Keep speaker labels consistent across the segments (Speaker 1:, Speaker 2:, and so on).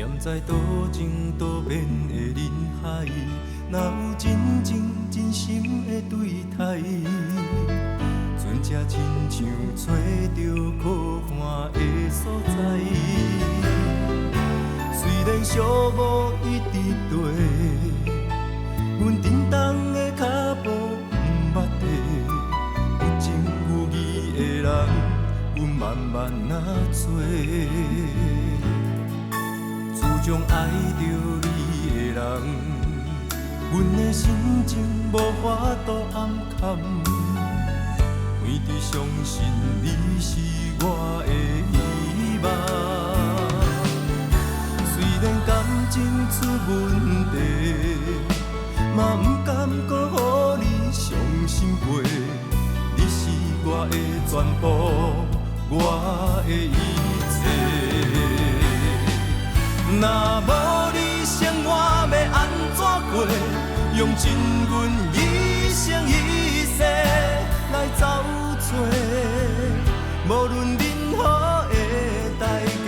Speaker 1: 踮在多情多變的人海，若有真情真心的對待，船只親像揣著靠岸的所在。雖然寂寞一直綴，阮振動的跤步毋捌停。有情有義的人，阮慢慢仔揣。自從愛著你的人，阮的心情無法度暗藏，一直相信你是我的希望。雖然感情出問題，嘛毋甘閣予你傷心過。你是我的全部，我的一切。若無你，生活欲按怎過？用盡阮一生一世來走揣，無論任何的代價。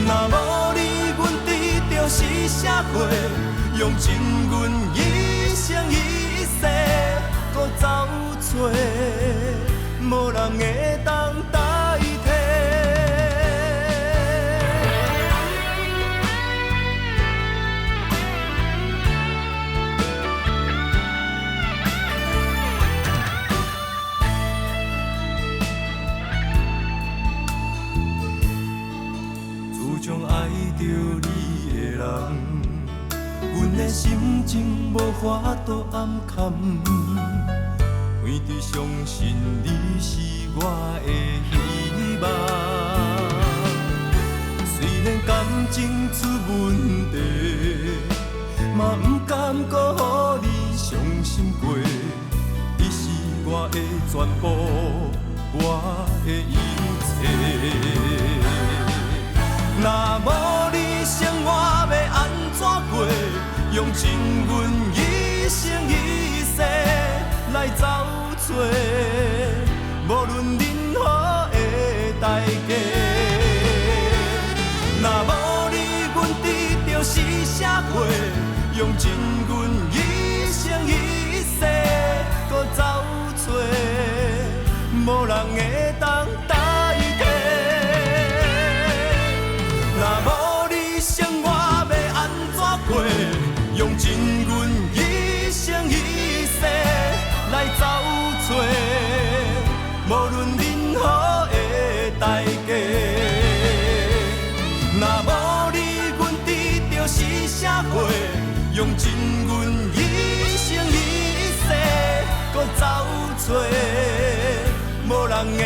Speaker 1: 若無你，阮得著是啥貨？用盡阮一生一世，閣走揣，無人會當代替。自從愛著你的人，阮的心情無法度暗藏，一直相信你是我的希望。雖然感情出問題，嘛毋甘閣予你傷心過。你是我的全部，我的一切。若無你，生活欲按怎過？用盡阮一生一世來走揣，無論任何的代價。若無你，阮得著是啥貨？用盡阮一生一世，閣走揣，無人會當代替。若無你，生活欲按怎過？用盡阮一生一世來走揣，無論任何的代價。若無你，阮得著是啥貨？用盡阮一生一世，閣走揣，無人會